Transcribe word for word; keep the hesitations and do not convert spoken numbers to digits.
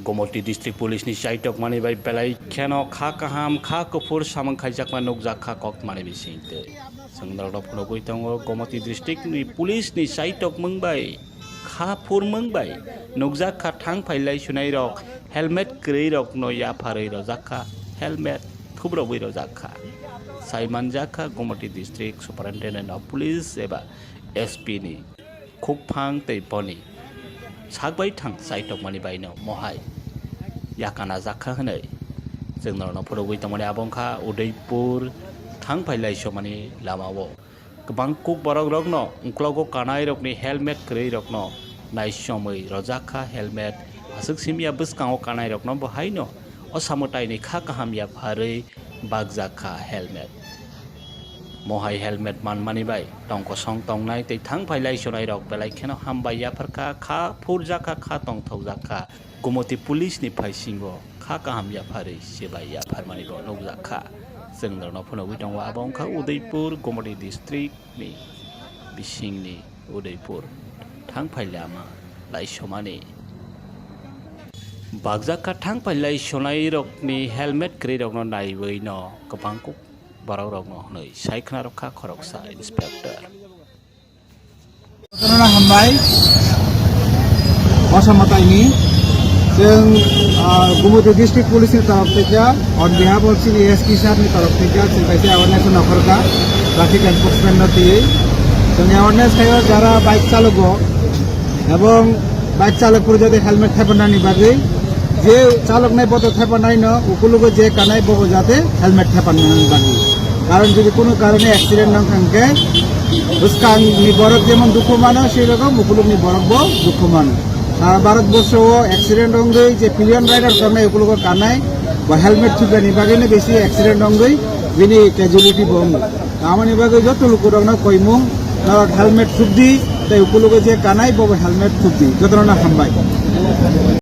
Gomoti District Police ni chaitok mani bai belai kheno kha kaham, kha kuphur samung khaijakma nukjak kha kok mani bising twi. Chwng norokno phunugwi tongo, Gomoti District ni Police ni chaitok mung bai, kha phur mung bai nukjak kha thang phailai sunai rok, helmet kwrwi rokno yapharwi rojak kha, helmet thubrogwi rojak kha. Sai manjak kha Gomoti District Superintendent of Police eba S P ni khukphang tei boni sak bai thang chaitokmani baino mohai yakana jakha hwnwi chwng norokno phunugwi tongmani. Abo wngkha Udaipur thang phai laisomani lamao kwbang kuk borok rokno uklogo kanai rokni helmet kwrwi rokno naisomwi rojak kha helmet, aswk simya bwskango kanai rokno bo haino o samwtaini kha kaham yapharwi bakjak kha helmet. Mohai helmet manmani bai tongkosong tongnai tei thang phai laisonai rok belai kheno hambai yapharkha, kha phurjakha, kha tongthokjakha. Gomoti Police ni phaisingo kha kaham yapharwi se bai yapharmani bo nukjakha. Chwng norokno phunugwi tongo, abo wngkha Udaipur Gomoti District ni bisingni Udaipur thang phai lama laisomani. Bakjak kha thang phai laisonai rokni helmet kwrwi rokno naiwi no kwbang kuk borok rokno hwnwi sai khna rwkha khoroksa inspector. Jotono hambai, o samwtaini chwng, ah, Gumoti District Police ni torof theke, on behalf of chini S P sir ni torof theke, chwng kaisa awareness no khorka, traffic enforcement no twiwi. Chwng awareness khaio jara bike chalogo, ebong bike chalok phuru jate helmet thepanani bagwi, je chaloknai boto thepanai no, ukulugo je kanai bobo jate helmet thepanani bagwi. Karon jodi kono karone accident wng kha hwnkhe, bwskang ni borok jemon dukhu mano, sei rokom ukuluk ni borok bo dukhu mano. Sara Bharat borsho o accident wngwi je pillion rider tongnai ukulugo kanai, bo helmet thupjani bagwi no bisi accident wngwi bini casualty bo wngo. Tamoni bagwi joto lukurokno koimung, norok helmet thupdi, tei ukulugo je kanai bobo helmet thupdi, jotono hambai.